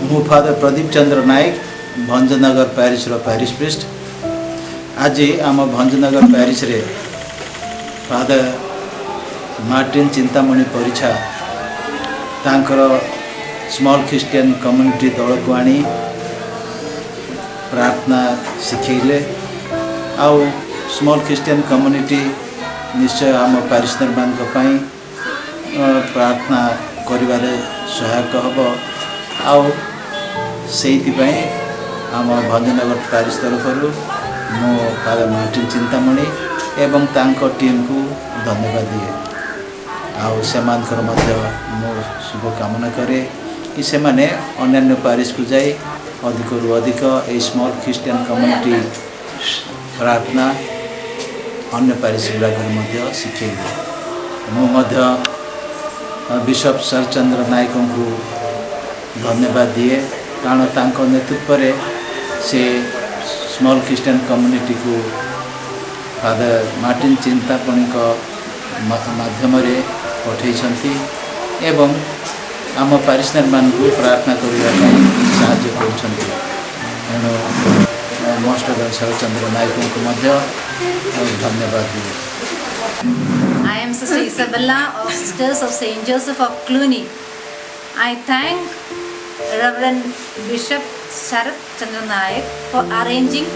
ମୁଁ father Pradeep Chandra Nayak, Bhanjanagar ପ୍ୟାରିସର Paris priest. ଆଜି ଆମ ଭଞ୍ଜନଗର ପ୍ୟାରିସରେ ଫାଦର ମାର୍ଟିନ ଚିନ୍ତାମଣି ପରିଛା ତାଙ୍କର ସ୍ମଲ୍ ଖ୍ରୀଷ୍ଟିଆନ କମ୍ୟୁନିଟି ଦଳକୁ ଆଣି ପ୍ରାର୍ଥନା ଶିଖେଇଲେ। ଆଉ ସ୍ମଲ୍ ଖ୍ରୀଷ୍ଟିଆନ କମ୍ୟୁନିଟି ନିଶ୍ଚୟ ଆମ ପାରିସନରମାନଙ୍କ ପାଇଁ ପ୍ରାର୍ଥନା କରିବାରେ ସହାୟକ ହେବ। ଆଉ ସେଇଥିପାଇଁ ଆମ ଭଞ୍ଜନଗର ପ୍ୟାରିସ ତରଫରୁ ମୁଁ ଫାଦର ମାର୍ଟିନ ଚିନ୍ତାମଣି ଏବଂ ତାଙ୍କ ଟିମ୍କୁ ଧନ୍ୟବାଦ ଦିଏ। ଆଉ ସେମାନଙ୍କର ମଧ୍ୟ ମୁଁ ଶୁଭକାମନା କରେ କି ସେମାନେ ଅନ୍ୟାନ୍ୟ ପ୍ୟାରିସକୁ ଯାଇ ଅଧିକରୁ ଅଧିକ ଏଇ ସ୍ମଲ୍ ଖ୍ରୀଷ୍ଟିଆନ କମ୍ୟୁନିଟି ପ୍ରାର୍ଥନା ଅନ୍ୟ ପ୍ୟାରିସ ଗୁଡ଼ାକରେ ମଧ୍ୟ ଶିଖେଇବେ। ମୁଁ ମଧ୍ୟ ବିଶପ ଶରତଚନ୍ଦ୍ର ନାୟକଙ୍କୁ ଧନ୍ୟବାଦ ଦିଏ, କାରଣ ତାଙ୍କ ନେତୃତ୍ୱରେ ସେ ସ୍ମଲ୍ ଖ୍ରୀଷ୍ଟିଆନ କମ୍ୟୁନିଟିକୁ ଫାଦର ମାର୍ଟିନ ଚିନ୍ତାମଣିଙ୍କ ମାଧ୍ୟମରେ ପଠାଇଛନ୍ତି ଏବଂ ଆମ ପାରିସନରମାନଙ୍କୁ ପ୍ରାର୍ଥନା କରିବା ପାଇଁ ସାହାଯ୍ୟ କରୁଛନ୍ତି। ତେଣୁ ମୋଷ୍ଟ ଶରତଚନ୍ଦ୍ର ନାୟକଙ୍କୁ ମଧ୍ୟ ଧନ୍ୟବାଦ ଦିଏ। I am Sister Isabella of Sisters of Saint Joseph of Cluny. I thank Reverend Bishop Sarat Chandra Nayak for arranging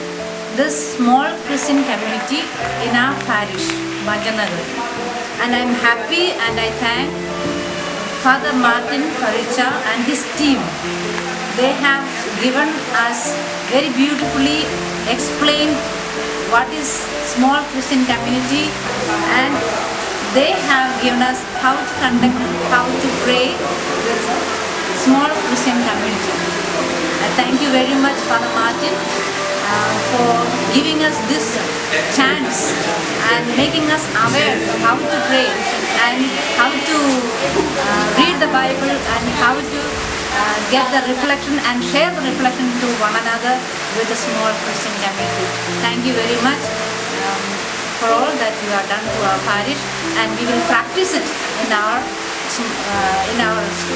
this small Christian community in our parish, Bhanjanagar. And I am happy and I thank Father Martin Paricha and his team. They have given us very beautifully explained what is small Christian community, and they have given us how to conduct, how to pray with small Christian community. I thank you very much, Father Martin, for giving us this chance and making us aware of how to pray and how to read the Bible and how to get the reflection and share the reflection to one another with the small Christian community. Thank you very much for all that you have done to our parish, and we will practice it in our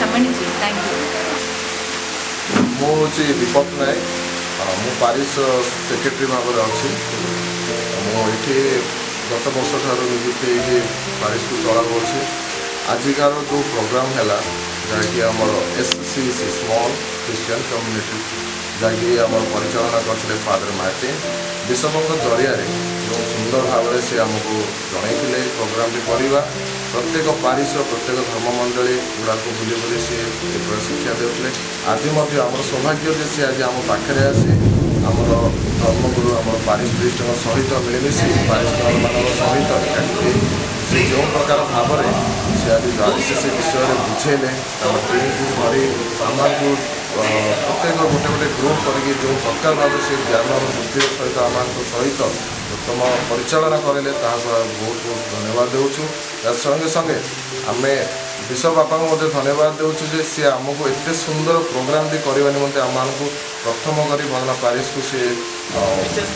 community. Thank you. ମୁଁ ହେଉଛି ଦୀପକ ନାୟକ। ମୁଁ ପାରିଶ secretary ଭାବରେ ଅଛି। ମୁଁ ଏଠି ଗତ ବର୍ଷ ଠାରୁ ନିଯୁକ୍ତି ହେଇକି ପାରିଶକୁ ଚଳାଉଅଛି। ଆଜିକାର ଯେଉଁ ପ୍ରୋଗ୍ରାମ୍ ହେଲା, ଯାହାକି ଆମର SCC, small Christian community, ଯାହାକି ଆମର ପରିଚାଳନା କରିଥିଲେ ଫାଦର ମାର୍ଟିନ, ବିଶପଙ୍କ ଜରିଆରେ ଯେଉଁ ସୁନ୍ଦର ଭାବରେ ସେ ଆମକୁ ଜଣାଇଥିଲେ ପ୍ରୋଗ୍ରାମଟି କରିବା, ପ୍ରତ୍ୟେକ ପାରିଶର ପ୍ରତ୍ୟେକ ଧର୍ମମଣ୍ଡଳୀ ଗୁଡ଼ାକୁ ବୁଲି ବୁଲି ସିଏ ଏପରି ଶିକ୍ଷା ଦେଉଥିଲେ। ଆଜି ମଧ୍ୟ ଆମର ସୌଭାଗ୍ୟ ଯେ ସେ ଆଜି ଆମ ପାଖରେ ଆସି ଆମର ଧର୍ମଗୁରୁ, ଆମର ପାରିଶ ପ୍ରିଷ୍ଟଙ୍କ ସହିତ ମିଳିମିଶି, ପାରିଶମାନଙ୍କ ସହିତ ଏକାଠି ହୋଇ ସେ ଯେଉଁ ପ୍ରକାର ଭାବରେ ସେ ଆଜି ସେ ବିଷୟରେ ବୁଝେଇଲେ, ତାଙ୍କ ଟିମ୍କୁ ଧରି ଆମମାନଙ୍କୁ ପ୍ରତ୍ୟେକ ଗୋଟେ ଗୋଟେ ଗ୍ରୁପ୍ କରିକି ଯେଉଁ ପ୍ରକାର ଭାବରେ ସେ ଜ୍ଞାନ ବୁଦ୍ଧିର ସହିତ ଆମମାନଙ୍କ ସହିତ ଉତ୍ତମ ପରିଚାଳନା କରିଲେ, ତାହାକୁ ବହୁତ ବହୁତ ଧନ୍ୟବାଦ ଦେଉଛୁ। ତା ସଙ୍ଗେ ସଙ୍ଗେ ଆମେ ବିଶପ ବାପାଙ୍କୁ ମଧ୍ୟ ଧନ୍ୟବାଦ ଦେଉଛୁ ଯେ ସିଏ ଆମକୁ ଏତେ ସୁନ୍ଦର ପ୍ରୋଗ୍ରାମଟି କରିବା ନିମନ୍ତେ ଆମମାନଙ୍କୁ ପ୍ରଥମ କରି ଭଞ୍ଜନଗର ପାରିଶକୁ ସିଏ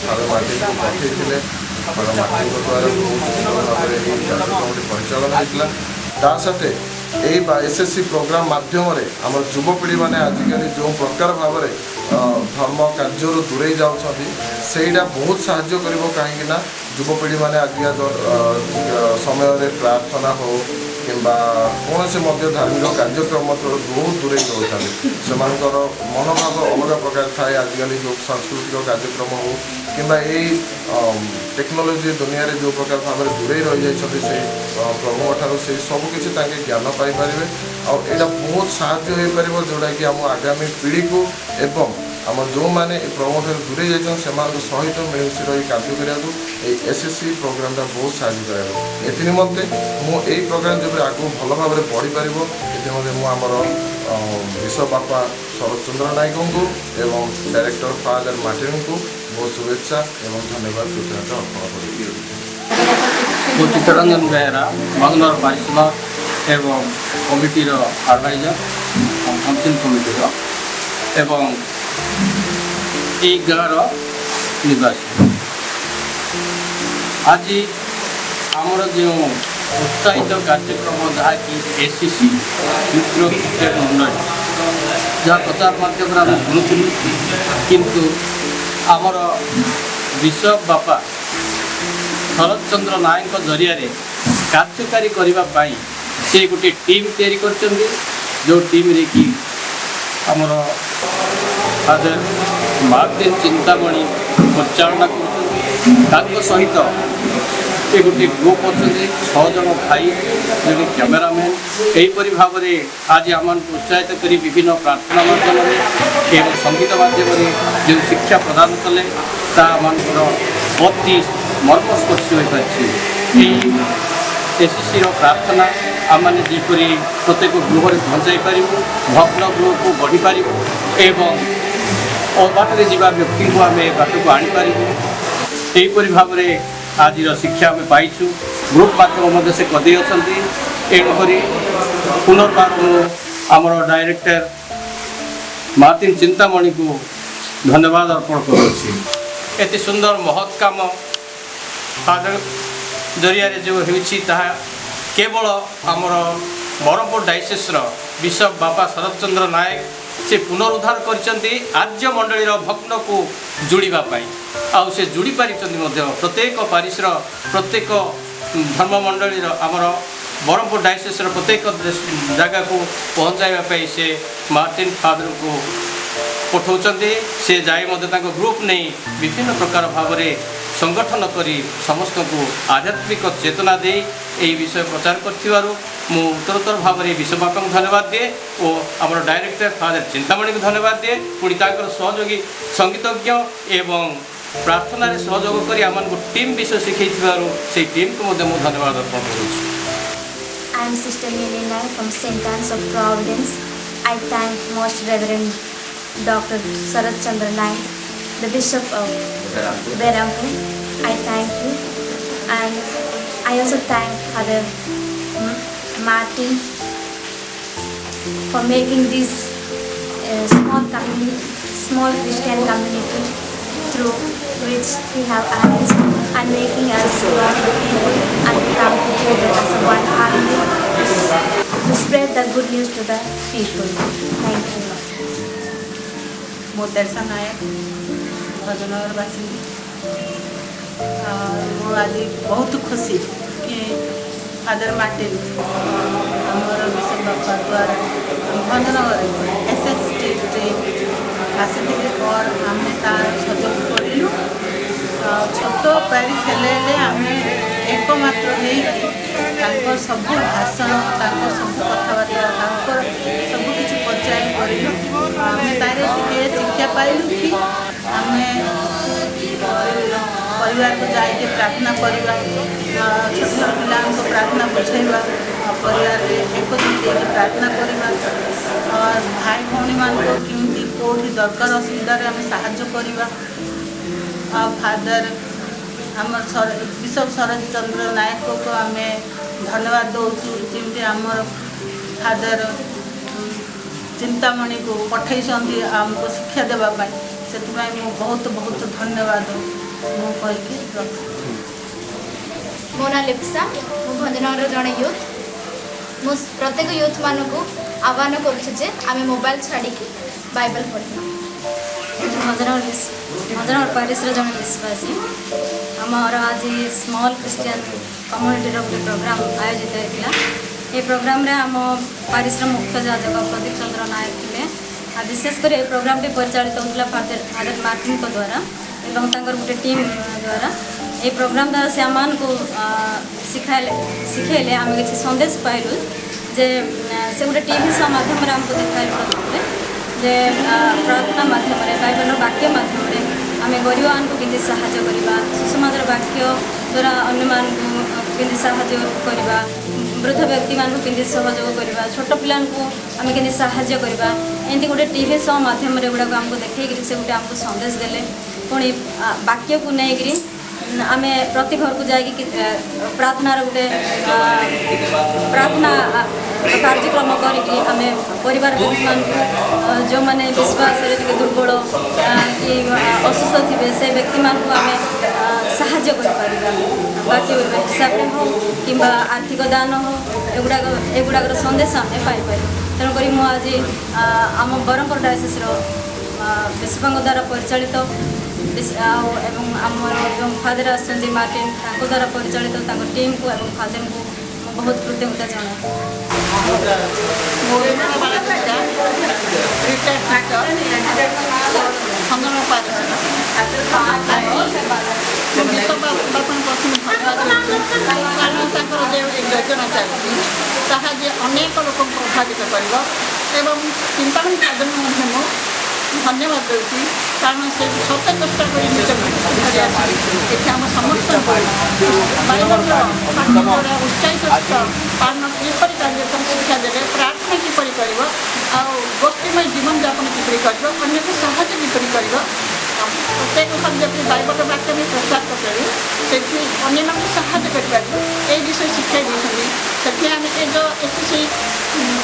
ଫାଦର ମାର୍ଟିନକୁ ପଠାଇଥିଲେ। ଫାଦର ମାର୍ଟିନଙ୍କ ଦ୍ୱାରା ବହୁତ ସୁନ୍ଦର ଭାବରେ ଏହି କାର୍ଯ୍ୟକ୍ରମଟି ପରିଚାଳନା ହେଇଥିଲା। ତା ସହିତ ଏଇ ଏସ୍ ଏସ୍ ସି ପ୍ରୋଗ୍ରାମ ମାଧ୍ୟମରେ ଆମର ଯୁବପିଢ଼ିମାନେ ଆଜିକାଲି ଯେଉଁ ପ୍ରକାର ଭାବରେ ଧର୍ମ କାର୍ଯ୍ୟରୁ ଦୂରେଇ ଯାଉଛନ୍ତି, ସେଇଟା ବହୁତ ସାହାଯ୍ୟ କରିବ। କାହିଁକି ନା ଯୁବପିଢ଼ିମାନେ ଆଜିକା ସମୟରେ ପ୍ରାର୍ଥନା ହେଉ କିମ୍ବା କୌଣସି ମଧ୍ୟ ଧାର୍ମିକ କାର୍ଯ୍ୟକ୍ରମ ଠାରୁ ବହୁତ ଦୂରେଇ ରହୁଛନ୍ତି। ସେମାନଙ୍କର ମନୋଭାବ ଅଲଗା ପ୍ରକାର ଥାଏ। ଆଜିକାଲି ଯେଉଁ ସାଂସ୍କୃତିକ କାର୍ଯ୍ୟକ୍ରମ ହେଉ କିମ୍ବା ଏଇ ଟେକ୍ନୋଲୋଜି ଦୁନିଆରେ ଯେଉଁ ପ୍ରକାର ଭାବରେ ଦୂରେଇ ରହିଯାଇଛନ୍ତି ସେଇ ପ୍ରଭୁଙ୍କ ଠାରୁ, ସେଇ ସବୁ କିଛି ତାଙ୍କେ ଜ୍ଞାନ ପାଇପାରିବେ। ଆଉ ଏଇଟା ବହୁତ ସାହାଯ୍ୟ ହେଇପାରିବ, ଯେଉଁଟାକି ଆମ ଆଗାମୀ ପିଢ଼ିକୁ ଏବଂ ଆମ ଯେଉଁମାନେ ଏ ପ୍ରଭୁଙ୍କ ଠାରୁ ଦୂରେଇ ଯାଇଛନ୍ତି, ସେମାନଙ୍କ ସହିତ ମିଳିମିଶି ରହି କାର୍ଯ୍ୟ କରିବାକୁ ଏଇ ଏସ୍ ଏସ୍ ସି ପ୍ରୋଗ୍ରାମଟା ବହୁତ ସାହାଯ୍ୟ କରିବ। ଏଥି ନିମନ୍ତେ ମୁଁ ଏଇ ପ୍ରୋଗ୍ରାମ ଯେପରି ଆଗକୁ ଭଲ ଭାବରେ ବଢ଼ିପାରିବ, ଏଥିମଧ୍ୟ ମୁଁ ଆମର ବିଶପ ବାପା ଶରତ ଚନ୍ଦ୍ର ନାୟକଙ୍କୁ ଏବଂ ଡାଇରେକ୍ଟର ଫାଦର ମାର୍ଟିନଙ୍କୁ ବହୁତ ଶୁଭେଚ୍ଛା ଏବଂ ଧନ୍ୟବାଦ, କୃତଜ୍ଞତା ଅର୍ପଣ କରିବି। ମୁଁ ଚିତ୍ତରଞ୍ଜନ ବେହେରା, ଭଞ୍ଜନଗର ପାରିଶନର ଏବଂ କମିଟିର ଆଡ଼ଭାଇଜର, କାଉନସିଲ୍ କମିଟିର ଏବଂ ଏଇ ଗାଁର ନିବାସୀ। ଆଜି ଆମର ଯେଉଁ ଉତ୍ସାହିତ କାର୍ଯ୍ୟକ୍ରମ, ଯାହାକି ଏସ୍ ସି ସି, କ୍ଷୁଦ୍ର ଖ୍ରୀଷ୍ଟିଆନ ମଣ୍ଡଳୀ। ଯାହା ପ୍ରଚାର ମାଧ୍ୟମରେ ଆମେ ଶୁଣୁଥିଲୁ, କିନ୍ତୁ ଆମର ବିଶପ ବାପା ଶରତ ଚନ୍ଦ୍ର ନାୟକଙ୍କ ଜରିଆରେ କାର୍ଯ୍ୟକାରୀ କରିବା ପାଇଁ ସେ ଗୋଟିଏ ଟିମ୍ ତିଆରି କରିଛନ୍ତି, ଯେଉଁ ଟିମ୍ରେ କି ଆମର ଫାଦର ମାର୍ଟିନ ଚିନ୍ତାମଣି ପରିଚାଳନା କରୁଛନ୍ତି। ତାଙ୍କ ସହିତ ସେ ଗୋଟିଏ ଗ୍ରୁପ୍ ଅଛନ୍ତି, ଛଅ ଜଣ ଭାଇ, ଜଣେ କ୍ୟାମେରାମ୍ୟାନ୍। ଏହିପରି ଭାବରେ ଆଜି ଆମମାନଙ୍କୁ ଉତ୍ସାହିତ କରି ବିଭିନ୍ନ ପ୍ରାର୍ଥନା ମାଧ୍ୟମରେ ଏବଂ ସଙ୍ଗୀତ ମାଧ୍ୟମରେ ଯେଉଁ ଶିକ୍ଷା ପ୍ରଦାନ କଲେ, ତାହା ଆମମାନଙ୍କର ଅତି ମର୍ମସ୍ପର୍ଶୀ ହୋଇପାରିଛି। ଏହି ଏସ୍ସିସିର ପ୍ରାର୍ଥନା ଆମମାନେ ଯେପରି ପ୍ରତ୍ୟେକ ଗୃହରେ ପହଞ୍ଚାଇ ପାରିବୁ, ଭଗ୍ନ ଗୃହକୁ ଗଢ଼ିପାରିବୁ ଏବଂ ଅବାଟରେ ଯିବା ବ୍ୟକ୍ତିଙ୍କୁ ଆମେ ବାଟକୁ ଆଣିପାରିବୁ, ଏହିପରି ଭାବରେ ଆଜିର ଶିକ୍ଷା ଆମେ ପାଇଛୁ। ଗ୍ରୁପ୍ ମାଧ୍ୟମ ମଧ୍ୟ ସେ କରିଦେଇଅଛନ୍ତି। ଏଣୁକରି ପୁନର୍ବାର ମୁଁ ଆମର ଡାଇରେକ୍ଟର ମାର୍ଟିନ ଚିନ୍ତାମଣିକୁ ଧନ୍ୟବାଦ ଅର୍ପଣ କରୁଅଛି। ଏତେ ସୁନ୍ଦର ମହତ୍ କାମ ଫାଦର ଜରିଆରେ ଯେଉଁ ହେଉଛି, ତାହା କେବଳ ଆମର ବ୍ରହ୍ମପୁର ଡାଇସେସ୍ର ବିଶପ ବାପା ଶରତ ଚନ୍ଦ୍ର ନାୟକ ସେ ପୁନରୁଦ୍ଧାର କରିଛନ୍ତି ଆର୍ଯ୍ୟ ମଣ୍ଡଳୀର ଭଗ୍ନକୁ ଯୋଡ଼ିବା ପାଇଁ। ଆଉ ସେ ଯୋଡ଼ି ପାରିଛନ୍ତି ମଧ୍ୟ। ପ୍ରତ୍ୟେକ ପାରିସର, ପ୍ରତ୍ୟେକ ଧର୍ମମଣ୍ଡଳୀର, ଆମର ବ୍ରହ୍ମପୁର ଡାଇସେସ୍ର ପ୍ରତ୍ୟେକ ଜାଗାକୁ ପହଞ୍ଚାଇବା ପାଇଁ ସେ ମାର୍ଟିନ ଫାଦରଙ୍କୁ ପଠାଉଛନ୍ତି। ସେ ଯାଇ ମଧ୍ୟ ତାଙ୍କ ଗ୍ରୁପ୍ ନେଇ ବିଭିନ୍ନ ପ୍ରକାର ଭାବରେ ସଂଗଠନ କରି ସମସ୍ତଙ୍କୁ ଆଧ୍ୟାତ୍ମିକ ଚେତନା ଦେଇ ଏହି ବିଷୟ ପ୍ରଚାର କରିଥିବାରୁ ମୁଁ ଉତ୍ତରୋତ୍ତର ଭାବରେ ବିଶପବାପାଙ୍କୁ ଧନ୍ୟବାଦ ଦିଏ ଓ ଆମର ଡାଇରେକ୍ଟର ଫାଦର ଚିନ୍ତାମଣିକୁ ଧନ୍ୟବାଦ ଦିଏ। ପୁଣି ତାଙ୍କର ସହଯୋଗୀ ସଙ୍ଗୀତଜ୍ଞ ଏବଂ ପ୍ରାର୍ଥନାରେ ସହଯୋଗ କରି ଆମମାନଙ୍କୁ ଟିମ୍ ବିଷୟ ଶିଖେଇଥିବାରୁ ସେଇ ଟିମ୍କୁ ମଧ୍ୟ ମୁଁ ଧନ୍ୟବାଦ ଅର୍ପଣ କରୁଛି। I am Sister Nilina from St. Anne's of Providence. I thank Most Reverend Dr. Sarat Chandra Naik, the Bishop of Berhampur. I thank you. And I also thank Father Martin for making this small community, small Christian community through which he have arranged and making us work with people and come together as a one family to spread the good news to the people. Thank you. ମୁଁ Theresa Nayak, Bhanjanagar ବାସିନ୍ଦା। ମୁଁ ଆଜି ବହୁତ ଖୁସି କି father Martin, ଆମର bishop ବାପା ଦ୍ୱାରା ଭଞ୍ଜନଗରରେ ଏସ୍ ଏସ୍ ଟି ଆସିଥିଲେ और ଆମେ ତାର ସହଯୋଗ କରିଲୁ। ଆଉ ଛୋଟ ପ୍ୟାରିସ୍ ହେଲେ ହେଲେ ଆମେ ଏକମାତ୍ର ହେଇକି ତାଙ୍କର ସବୁ ଭାଷଣ, ତାଙ୍କର ସବୁ କଥାବାର୍ତ୍ତା, ତାଙ୍କର ସବୁ କିଛି ପ୍ରଚାର କରିଲୁ। ଆମେ ତାରେ ଟିକେ ଶିକ୍ଷା ପାଇଲୁ କି ଆମେ ପରିବାରକୁ ଯାଇକି ପ୍ରାର୍ଥନା କରିବା, ଛୋଟ ଛୋଟ ପିଲାଙ୍କୁ ପ୍ରାର୍ଥନା ବୁଝାଇବା, ଆଉ ପରିବାରରେ ଏକଜୁଟ ହେଇକି ପ୍ରାର୍ଥନା କରିବା, ଭାଇ ଭଉଣୀମାନଙ୍କୁ କେମିତି କେଉଁଠି ଦରକାର ଅସୁବିଧାରେ ଆମେ ସାହାଯ୍ୟ କରିବା। ଆଉ ଫାଦର ଆମର ବିଶପ ଶରତ ଚନ୍ଦ୍ର ନାୟକକୁ ଆମେ ଧନ୍ୟବାଦ ଦେଉଛୁ, ଯେମିତି ଆମର ଫାଦର ଚିନ୍ତାମଣିକୁ ପଠେଇଛନ୍ତି ଆମକୁ ଶିକ୍ଷା ଦେବା ପାଇଁ। ସେଥିପାଇଁ ମୁଁ ବହୁତ ବହୁତ ଧନ୍ୟବାଦ ମୁଁ କହିକି ରଖୁଛି। ମୋ ନାଁ ଲିପ୍ସା। ମୁଁ ଭଞ୍ଜନଗରର ଜଣେ ୟୁଥ୍। ମୁଁ ପ୍ରତ୍ୟେକ ୟୁଥ୍ମାନଙ୍କୁ ଆହ୍ୱାନ କରୁଛି ଯେ ଆମେ ମୋବାଇଲ ଛାଡ଼ିକି ବାଇବେଲ ପଢ଼ିବା। ଭଞ୍ଜନଗର, ଭଞ୍ଜନଗର ପାରିସର ଜଣେ ବିଶ୍ୱାସୀ। ଆମର ଆଜି ସ୍ମଲ୍ ଖ୍ରୀଷ୍ଟିଆନ କମ୍ୟୁନିଟିର ଗୋଟେ ପ୍ରୋଗ୍ରାମ୍ ଆୟୋଜିତ ହେଇଥିଲା। ଏହି ପ୍ରୋଗ୍ରାମରେ ଆମ ପାରିସର ମୁଖ୍ୟ ଯାଜକ ପ୍ରଦୀପ ଚନ୍ଦ୍ର ନାୟକ ଥିଲେ। ଆଉ ବିଶେଷ କରି ଏହି ପ୍ରୋଗ୍ରାମଟି ପରିଚାଳିତ ହେଉଥିଲା ଫାଦର ମାର୍ଟିନଙ୍କ ଦ୍ୱାରା ଏବଂ ତାଙ୍କର ଗୋଟେ ଟିମ୍ ଦ୍ୱାରା। ଏହି ପ୍ରୋଗ୍ରାମ ଦ୍ୱାରା ସେ ଆମମାନଙ୍କୁ ଶିଖାଇଲେ, ଶିଖେଇଲେ, ଆମେ କିଛି ସନ୍ଦେଶ ପାଇଲୁ ଯେ ସେ ଗୋଟେ ଟିଭି ଶୋ ମାଧ୍ୟମରେ ଆମକୁ ଦେଖାଇଲେ ପ୍ରଥମରେ ଯେ ପ୍ରାର୍ଥନା ମାଧ୍ୟମରେ, ବାଇବେଲର ବାକ୍ୟ ମାଧ୍ୟମରେ ଆମେ ଗରିବମାନଙ୍କୁ କେମିତି ସାହାଯ୍ୟ କରିବା, ସୁସମାଜର ବାକ୍ୟ ଦ୍ୱାରା ଅନ୍ୟମାନଙ୍କୁ କେମିତି ସାହାଯ୍ୟ କରିବା, ବୃଦ୍ଧ ବ୍ୟକ୍ତିମାନଙ୍କୁ କେମିତି ସହଯୋଗ କରିବା, ଛୋଟ ପିଲାଙ୍କୁ ଆମେ କେମିତି ସାହାଯ୍ୟ କରିବା, ଏମିତି ଗୋଟେ ଟିଭି ଶୋ ମାଧ୍ୟମରେ ଏଗୁଡ଼ାକ ଆମକୁ ଦେଖେଇକିରି ସେ ଗୋଟେ ଆମକୁ ସନ୍ଦେଶ ଦେଲେ। ପୁଣି ବାକ୍ୟକୁ ନେଇକିରି ଆମେ ପ୍ରତି ଘରକୁ ଯାଇକି ପ୍ରାର୍ଥନାର ଗୋଟେ ପ୍ରାର୍ଥନା କାର୍ଯ୍ୟକ୍ରମ କରିକି ଆମେ ପରିବାର ବ୍ୟକ୍ତିମାନଙ୍କୁ, ଯେଉଁମାନେ ବିଶ୍ୱାସରେ ଟିକେ ଦୁର୍ବଳ କି ଅସୁସ୍ଥ ଥିବେ, ସେ ବ୍ୟକ୍ତିମାନଙ୍କୁ ଆମେ ସାହାଯ୍ୟ କରିପାରିବା। ବାକ୍ୟ ହିସାବରେ ହେଉ କିମ୍ବା ଆର୍ଥିକ ଦାନ ହେଉ, ଏଗୁଡ଼ାକର ସନ୍ଦେଶ ଆମେ ପାଇପାରିବା। ତେଣୁକରି ମୁଁ ଆଜି ଆମ ବ୍ରହ୍ମପୁର ଡାଇସିସ୍ର ବିଶପଙ୍କ ଦ୍ୱାରା ପରିଚାଳିତ ଆଉ ଏବଂ ଆମର ଯେଉଁ ଫାଦର ଆସିଛନ୍ତି ମାର୍ଟିନ, ତାଙ୍କ ଦ୍ୱାରା ପରିଚାଳିତ ତାଙ୍କ ଟିମ୍କୁ ଏବଂ ଫାଦରଙ୍କୁ ମୁଁ ବହୁତ କୃତଜ୍ଞତା ଜଣାଏ। ମୁଁ ରେଣୁବାଳା, ରିଟାୟାର୍ଡ ଟିଚର, ଭଞ୍ଜନଗର ପାରିଶର। ମୁଁ ବିଶପ ବାପାଙ୍କୁ ପ୍ରଥମେ ଧନ୍ୟବାଦ ଦେଉଛି, କାରଣ ତାଙ୍କର ଯେଉଁ ଏ ଯୋଜନା ଚାଲିଛି, ତାହା ଯେ ଅନେକ ଲୋକଙ୍କୁ ପ୍ରଭାବିତ କରିବ। ଏବଂ ଚିନ୍ତାମଣି ଫାଦରଙ୍କୁ ମଧ୍ୟ ମୁଁ ଧନ୍ୟବାଦ ଦେଉଛି, କାରଣ ସେ ଶତ ଚେଷ୍ଟା କରି ନିଜ ଧରି ଆସି ଏଠି ଆମ ସମସ୍ତଙ୍କୁ ବାଇବଲର ପାଠ ପଢ଼ା ଉତ୍ସାହିତ ସହିତ ପାଳନ ଏପରି କାର୍ଯ୍ୟକ୍ରମ ଶିକ୍ଷା ଦେଲେ। ପ୍ରାର୍ଥନା କିପରି କରିବ ଆଉ ଗୋଷ୍ଠୀମୟ ଜୀବନଯାପନ କିପରି କରିବ, ଅନ୍ୟକୁ ସାହାଯ୍ୟ କିପରି କରିବ, ପ୍ରତ୍ୟେକ ଘରେ ଯେପରି ବାଇବଲର ବାକ୍ୟ ଆମେ ପ୍ରଚାର କରିପାରିବୁ, ସେଠି ଅନ୍ୟମାନଙ୍କୁ ସାହାଯ୍ୟ କରିପାରିବୁ, ଏଇ ବିଷୟ ଶିକ୍ଷା ଦେଇଛନ୍ତି। ସେଥି ଆମେ ଏ ଯେଉଁ ଏସ୍ ସି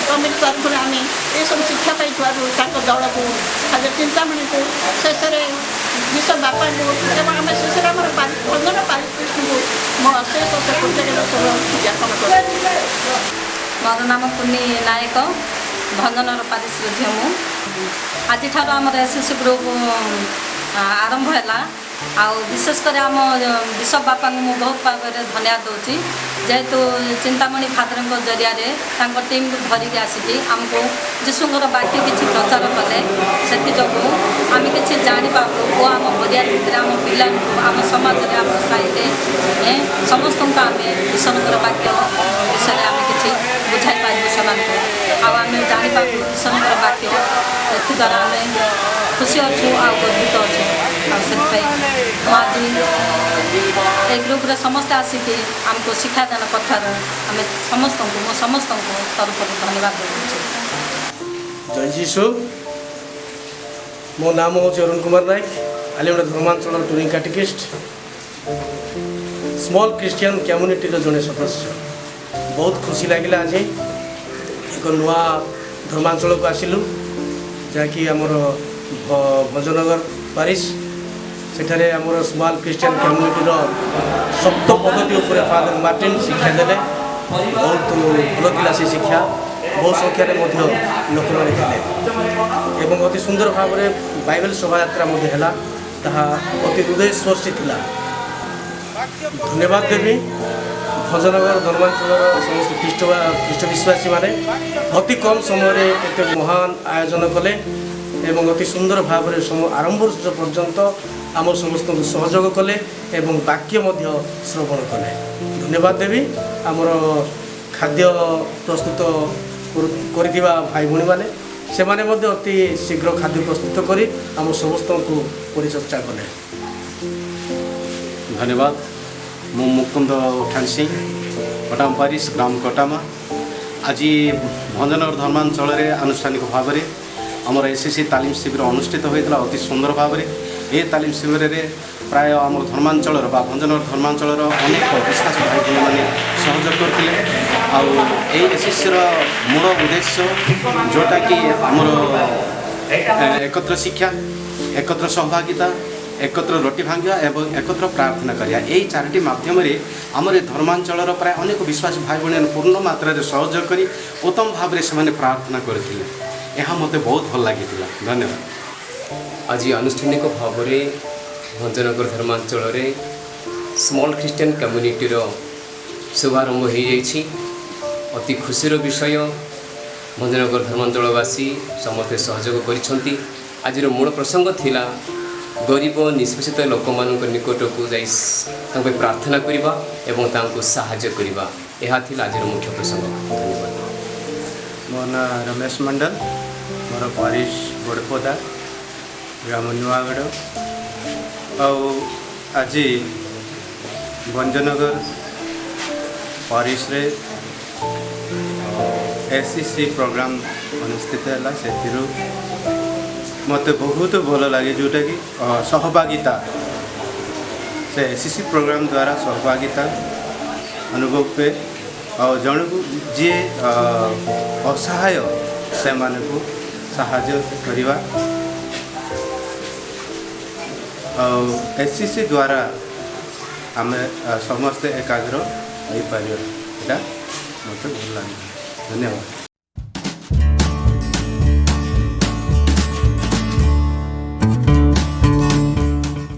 କମିଟି ତରଫରୁ ଆମେ ଏସବୁ ଶିକ୍ଷା ପାଇଥିବାରୁ ତାଙ୍କ ଦଳକୁ, ଖାଦ୍ୟ ଚିନ୍ତାମଣିକୁ, ଶେଷରେ ବିଶପ ବାପାଙ୍କୁ ଏବଂ ଆମେ ଶେଷରେ ଆମର ଭଞ୍ଜନ ପାରିକୃଷ୍ଣଙ୍କୁ ମୋ ଅଶେଷ ଅଶେଷ କୃତଜ୍ଞତା ଜ୍ଞାପନ କରୁଛି। ମୋର ନାମ କୁନି ନାୟକ, ଭଞ୍ଜନଗର ପାରିଶର ଝିଅ ମୁଁ। ଆଜିଠାରୁ ଆମର ଏସ୍ ଏସ୍ ଗ୍ରୁପ୍ ଆରମ୍ଭ ହେଲା। ଆଉ ବିଶେଷ କରି ଆମ ବିଶପ ବାପାଙ୍କୁ ମୁଁ ବହୁତ ଭାବରେ ଧନ୍ୟବାଦ ଦେଉଛି, ଯେହେତୁ ଚିନ୍ତାମଣି ଫାଦରଙ୍କ ଜରିଆରେ ତାଙ୍କ ଟିମ୍କୁ ଧରିକି ଆସିକି ଆମକୁ ଯୀଶୁଙ୍କର ବାକ୍ୟ କିଛି ପ୍ରଚାର କଲେ। ସେଥିଯୋଗୁଁ ଆମେ କିଛି ଜାଣିପାରିଲୁ ଓ ଆମ ପରିବାର ଭିତରେ, ଆମ ପିଲାଙ୍କୁ, ଆମ ସମାଜରେ, ଆମ ସାହିରେ ସମସ୍ତଙ୍କୁ ଆମେ ଈଶ୍ୱରଙ୍କର ବାକ୍ୟ ବିଷୟରେ ଆମେ କିଛି ବୁଝାଇ ପାରିବୁ ସେମାନଙ୍କୁ। ଆଉ ଆମେ ଜାଣିପାରିଲୁ ଈଶ୍ୱରଙ୍କର ବାକ୍ୟ। ଏଥିଦ୍ୱାରା ଆମେ ଖୁସି ଅଛୁ ଆଉ ଗର୍ବିତ ଅଛୁ। ଆଉ ସେଥିପାଇଁ ମୁଁ ଆଜି ଏଇ ଗ୍ରୁପରେ ସମସ୍ତେ ଆସିକି ଆମକୁ ଶିକ୍ଷାଦାନ କରିଥିବାରୁ ଆମେ ସମସ୍ତଙ୍କୁ, ମୁଁ ସମସ୍ତଙ୍କୁ ତରଫରୁ ଧନ୍ୟବାଦ ଦେଉଛି। ଜୟ ଯୀଶୁ। ମୋ ନାମ ହେଉଛି ଅରୁଣ କୁମାର ନାୟକ, ଆଲିମଡ଼ା ଧର୍ମାଞ୍ଚଳର ଟୁରିଂ କାଟିକିଷ୍ଟ, ସ୍ମଲ୍ ଖ୍ରୀଷ୍ଟିଆନ କମ୍ୟୁନିଟିର ଜଣେ ସଦସ୍ୟ। ବହୁତ ଖୁସି ଲାଗିଲା, ଆଜି ଏକ ନୂଆ ଧର୍ମାଞ୍ଚଳକୁ ଆସିଲୁ, ଯାହାକି ଆମର ଭଞ୍ଜନଗର ପାରିଶ। ସେଠାରେ ଆମର ସ୍ମଲ୍ ଖ୍ରୀଷ୍ଟିଆନ କମ୍ୟୁନିଟିର ସପ୍ତ ପଦ୍ଧତି ଉପରେ ଫାଦର ମାର୍ଟିନ ଶିକ୍ଷା ଦେଲେ। ବହୁତ ଭଲ ଥିଲା ସେ ଶିକ୍ଷା। ବହୁ ସଂଖ୍ୟାରେ ମଧ୍ୟ ଲୋକମାନେ ଥିଲେ ଏବଂ ଅତି ସୁନ୍ଦର ଭାବରେ ବାଇବେଲ ଶୋଭାଯାତ୍ରା ମଧ୍ୟ ହେଲା। ତାହା ଅତି ହୃଦୟସ୍ପର୍ଶୀ ଥିଲା। ଧନ୍ୟବାଦ ଦେବି ଭଞ୍ଜନଗର ଧର୍ମାଞ୍ଚଳର ସମସ୍ତ ଖ୍ରୀଷ୍ଟ ବିଶ୍ୱାସୀମାନେ ଅତି କମ୍ ସମୟରେ ଏତେ ମହାନ ଆୟୋଜନ କଲେ ଏବଂ ଅତି ସୁନ୍ଦର ଭାବରେ ଆରମ୍ଭରୁ ଶେଷ ପର୍ଯ୍ୟନ୍ତ ଆମ ସମସ୍ତଙ୍କୁ ସହଯୋଗ କଲେ ଏବଂ ବାକ୍ୟ ମଧ୍ୟ ଶ୍ରବଣ କଲେ। ଧନ୍ୟବାଦ ଦେବି ଆମର ଖାଦ୍ୟ ପ୍ରସ୍ତୁତ କରିଥିବା ଭାଇ ଭଉଣୀମାନେ। ସେମାନେ ମଧ୍ୟ ଅତି ଶୀଘ୍ର ଖାଦ୍ୟ ପ୍ରସ୍ତୁତ କରି ଆମ ସମସ୍ତଙ୍କୁ ପରିଚର୍ଚ୍ଚା କଲେ। ଧନ୍ୟବାଦ। ମୁଁ ମୁକୁନ୍ଦ ଠାଣସିଂ, କଟାମ ପାରିଶ, ଗ୍ରାମ କଟାମା। ଆଜି ଭଞ୍ଜନଗର ଧର୍ମାଞ୍ଚଳରେ ଆନୁଷ୍ଠାନିକ ଭାବରେ ଆମର ଏସ୍ ଏସ୍ ସି ତାଲିମ ଶିବିର ଅନୁଷ୍ଠିତ ହୋଇଥିଲା ଅତି ସୁନ୍ଦର ଭାବରେ। ଏ ତାଲିମ ଶିବିରରେ ପ୍ରାୟ ଆମର ଧର୍ମାଞ୍ଚଳର ବା ଭଞ୍ଜନଗର ଧର୍ମାଞ୍ଚଳର ଅନେକ ବିଶ୍ୱାସୀ ଭାଇ ଭଉଣୀମାନେ ସହଯୋଗ କରିଥିଲେ। ଆଉ ଏଇ ଏସ୍ଏସ୍ସିର ମୂଳ ଉଦ୍ଦେଶ୍ୟ ଯେଉଁଟାକି ଆମର ଏକତ୍ର ଶିକ୍ଷା, ଏକତ୍ର ସହଭାଗିତା, ଏକତ୍ର ରୋଟି ଭାଙ୍ଗିବା ଏବଂ ଏକତ୍ର ପ୍ରାର୍ଥନା କରିବା, ଏହି ଚାରୋଟି ମାଧ୍ୟମରେ ଆମର ଏ ଧର୍ମାଞ୍ଚଳର ପ୍ରାୟ ଅନେକ ବିଶ୍ୱାସୀ ଭାଇ ଭଉଣୀମାନେ ପୂର୍ଣ୍ଣ ମାତ୍ରାରେ ସହଯୋଗ କରି ଉତ୍ତମ ଭାବରେ ସେମାନେ ପ୍ରାର୍ଥନା କରିଥିଲେ। ଏହା ମୋତେ ବହୁତ ଭଲ ଲାଗିଥିଲା। ଧନ୍ୟବାଦ। ଆଜି ଆନୁଷ୍ଠାନିକ ଭାବରେ ଭଞ୍ଜନଗର ଧର୍ମାଞ୍ଚଳରେ ସ୍ମଲ୍ ଖ୍ରୀଷ୍ଟିଆନ କମ୍ୟୁନିଟିର ଶୁଭାରମ୍ଭ ହୋଇଯାଇଛି। ଅତି ଖୁସିର ବିଷୟ, ଭଞ୍ଜନଗର ଧର୍ମାଞ୍ଚଳବାସୀ ସମସ୍ତେ ସହଯୋଗ କରିଛନ୍ତି। ଆଜିର ମୂଳ ପ୍ରସଙ୍ଗ ଥିଲା ଗରିବ ନିଷ୍ପେଷିତ ଲୋକମାନଙ୍କ ନିକଟକୁ ଯାଇ ତାଙ୍କ ପାଇଁ ପ୍ରାର୍ଥନା କରିବା ଏବଂ ତାଙ୍କୁ ସାହାଯ୍ୟ କରିବା। ଏହା ଥିଲା ଆଜିର ମୁଖ୍ୟ ପ୍ରସଙ୍ଗ। ଧନ୍ୟବାଦ। ମୋ ନାଁ ରମେଶ ମଣ୍ଡଲ। ମୋର ପାରିଶ ବଡ଼ପଦା, ଗ୍ରାମ ନୂଆଗଡ଼। ଆଉ ଆଜି ଭଞ୍ଜନଗର ପାରିଶରେ ଏସ୍ ସି ସି ପ୍ରୋଗ୍ରାମ୍ ଅନୁଷ୍ଠିତ ହେଲା। ସେଥିରୁ ମୋତେ ବହୁତ ଭଲ ଲାଗେ ଯେଉଁଟାକି ସହଭାଗିତା। ସେ ଏସ୍ ସି ସି ପ୍ରୋଗ୍ରାମ୍ ଦ୍ୱାରା ସହଭାଗିତା ଅନୁଭବ ହୁଏ ଆଉ ଜଣକୁ ଯିଏ ଅସହାୟ, ସେମାନଙ୍କୁ ସାହାଯ୍ୟ କରିବା। ଆଉ ଏସ୍ ସି ସି ଦ୍ୱାରା ଆମେ ସମସ୍ତେ ଏକାଗ୍ର ହୋଇପାରିବା। ଏଇଟା ମୋତେ ଭଲ ଲାଗେ। ଧନ୍ୟବାଦ।